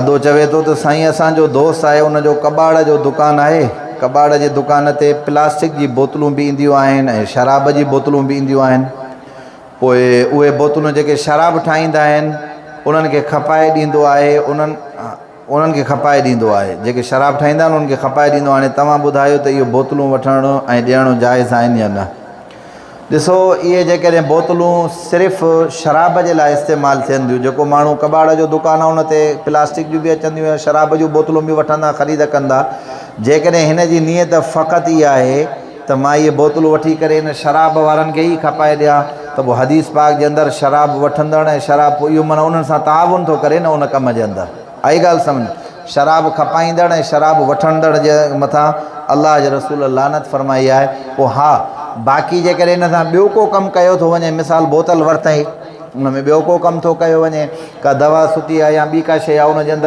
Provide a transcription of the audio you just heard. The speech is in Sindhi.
ادو چوي ٿو ته سائين اسان جو دوست آهي ان جو ڪٻاڙ جو دڪان آهي، ڪٻاڙ جي دڪان تي پلاسٽڪ جي بوتلون به اينديون آهن ۽ شراب جي بوتلون به اينديون آهن پوء اهي بوتلون جيڪي شراب ٺاهيندا آهن انهن کي کپائي ڏيندو آهي انهن انهن کي کپائي ڏيندو آهي جيڪي شراب ٺاهيندا آهن انهن کي کپائي ڏيندو آهي توهان ٻڌايو ته اهو بوتلون وٺڻ ۽ ڏيڻ جائز آهن يا نه؟ ڏسو اهي جيڪڏهن بوتلون صرف شراب جي لاء استعمال ٿين ٿيون جيڪو ماڻهو ڪٻاڙ جو دڪان آهي ان تي پلاسٽڪ جون به اچن ٿيون ۽ شراب جون بوتلون به وٺندا خريد ڪندا جيڪڏهن هن جي نيت فقط اها آهي ته مان اهي بوتلون وٺي ڪري ان شراب وارن کي ئي کپائي ڏيان ته پوء حديث پاڪ جي اندر شراب وٺندڙ ۽ شراب پوء اهو معنيٰ انهن سان تعاون ٿو ڪري نه ان ڪم جي اندر آئي ڳالهه سمجهه شراب کپائيندڙ ۽ شراب وٺندڙ جي مٿان الله جي رسول لعنت فرمائي آهي پوء ها باقي جيڪڏهن ان سان ٻيو ڪو ڪم ڪيو ٿو وڃي مثال بوتل ورتائين ان ۾ ٻيو ڪو ڪم ٿو ڪيو وڃي ڪا دوا ستي آهي يا ٻي ڪا شيء آهي ان جي اندر.